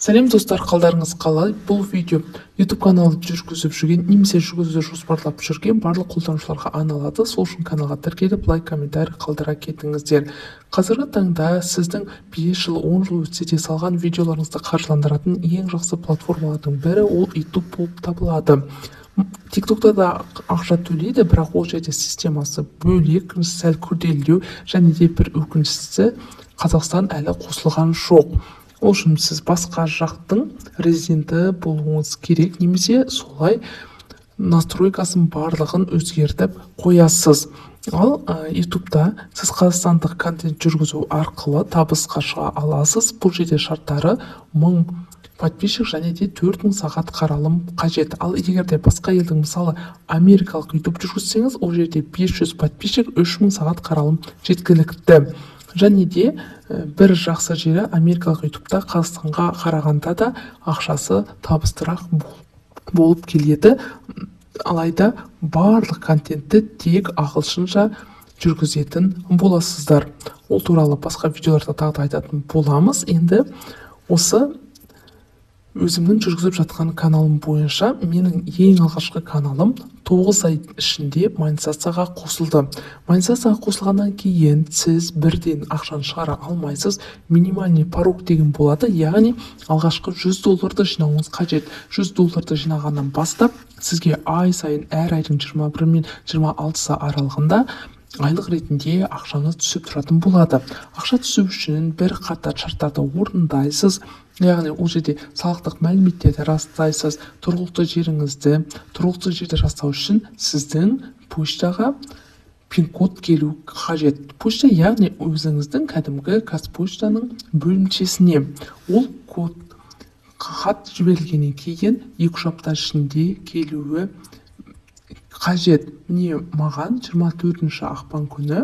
Сәлем, достар, қалдарыңыз қалай? Бұл видео YouTube каналын жүргізіп жүрген немесе жүргізуді жоспарлап жүрген барлық қолданушыларға арналады. Сол үшін каналға тіркеліп, лайк, комментарий қалдыра кетіңіздер. Қазіргі таңда сіздің 5 жыл, 10 жыл өтсе де салған видеоларыңызды қаржыландыратын ең жақсы платформалардың бірі ол YouTube болып табылады. TikTokта да ақша төлейді, бірақ ол жерде системасы бөлек, сәл күрделілеу және де бір өкініштісі, Қазақстан әлі қосылған жоқ. Ол үшін сіз басқа жақтың резиденті болуыңыз керек немесе солай настройкасын барлығын өзгертіп қоясыз. Ал Ютубта сіз қазақстандық контент жүргізу арқылы табысқа шыға аласыз. Бұл жерде шарттары 1000 подписчик және де 4000 сағат қаралым қажет. Ал егер де басқа елдің, мысалы, америкалық Ютуб жүргізсеңіз, ол жерде 500 подписчик, 3000 сағат қаралым жеткілікті. Және де бір жақсы жері, америкалық Ютубта Қазақстанға қарағанда да ақшасы табыстырақ болып келеді. Алайда барлық контентті тек ағылшынша жүргізетін боласыздар. Ол туралы басқа видеоларда тағы да айтатын боламыз. Енді осы өзімнің жүргізіп жатқан каналым бойынша, менің ең алғашқы каналым 9 ай ішінде монетизацияға қосылды. Монетизацияға қосылғаннан кейін сіз бірден ақшаны шығара алмайсыз. Минимальный порог деген болады, яғни алғашқы 100 долларды жинауыңыз қажет. 100 долларды жинағаннан бастап сізге ай сайын, әр айдың 21 мен 26 аралығында айлық ретінде ақшаңыз түсіп тұратын болады. Ақша түсу үшін бір қатар шарттарды орындайсыз, яғни ол жерде салықтық мәліметтерді растайсыз, тұрғылықты жеріңізді. Тұрғылықты жерді растау үшін сіздің почтаға пин код келу қажет. Почта, яғни өзіңіздің кәдімгі Қазпоштаның бөлімшесіне. Ол код хат жіберілгеннен кейін 2-3 апта ішінде келуі қажет. Міне, маған 24 ақпан күні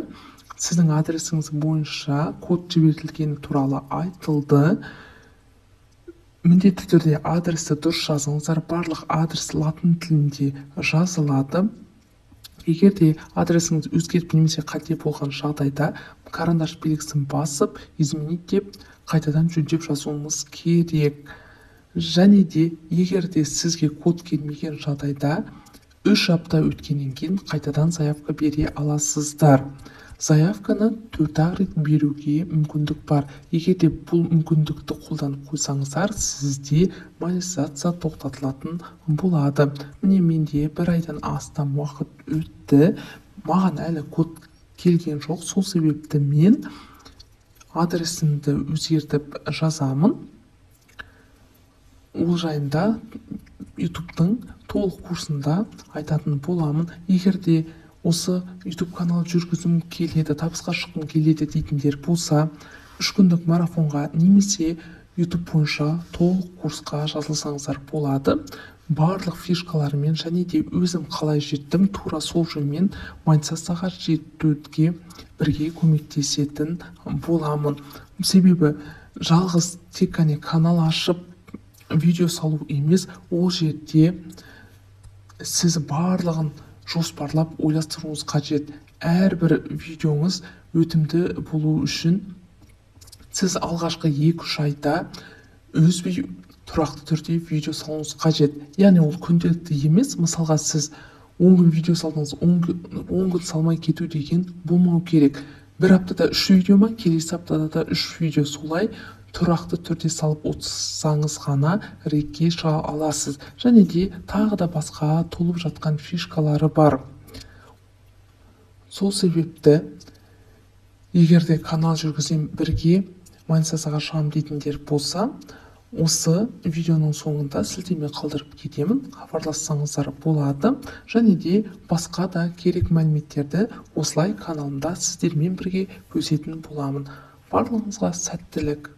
сіздің адресіңіз бойынша код жіберілгені туралы айтылды. Міндетті түрде адресті дұрыс жазыңыздар. Барлық адрес латын тілінде жазылады. Егер де адресіңіз өзгеріп немесе қате болған жағдайда, карандаш белгісін басып, «изменить» деп қайтадан жөндеп жазуыңыз керек. Және де егер де сізге код келмеген жағдайда, 3 апта өткеннен кейін қайтадан заявка бере аласыздар. Заявканы төрт-ақ рет беруге мүмкіндік бар. Егер де бұл мүмкіндікті қолданып қойсаңыздар, сізде монетизация тоқтатылатын болады. Міне, менде бір айдан астам уақыт өтті, маған әлі код келген жоқ. Сол себепті мен адресімді өзгертіп жазамын. Ол жайында Ютубтың толық курсында айтатын боламын. Егер де осы Ютуб канал жүргізгім келеді, табысқа шыққым келеді дейтіндер болса, 3 күндік марафонға немесе Ютуб бойынша толық курсқа жазылсаңыздар болады. Барлық фишкаларымен және де өзім қалай жеттім, тура сол жолмен монетизацияға жетуге бірге көмектесетін боламын. Себебі жалғыз тек қана канал ашып, видео салу емес, ол жерде сіз барлығын жоспарлап, ойластыруыңыз қажет. Әрбір видеоңыз өтімді болу үшін сіз алғашқы 2-3 айда үзбей, тұрақты түрде видео салуыңыз қажет. Яғни ол күнделікті емес. Мысалға, сіз 10 күн видео салдыңыз, 10 күн салмай кету деген болмау керек. Бір аптада үш видео ма, келесі аптада да үш видео, солай тұрақты түрде салып отырсаңыз ғана ретке шыға аласыз. Және де тағы да басқа толып жатқан фишкалары бар. Сол себепті егер де канал жүргізем, бірге монетизацияға шығамын дейтіндер болса, осы видеоның соңында сілтеме қалдырып кетемін, хабарлассаңыздар болады. Және де басқа да керек мәліметтерді осылай каналымда сіздермен бірге бөлісетін боламын. Барлығыңызға сәттілік!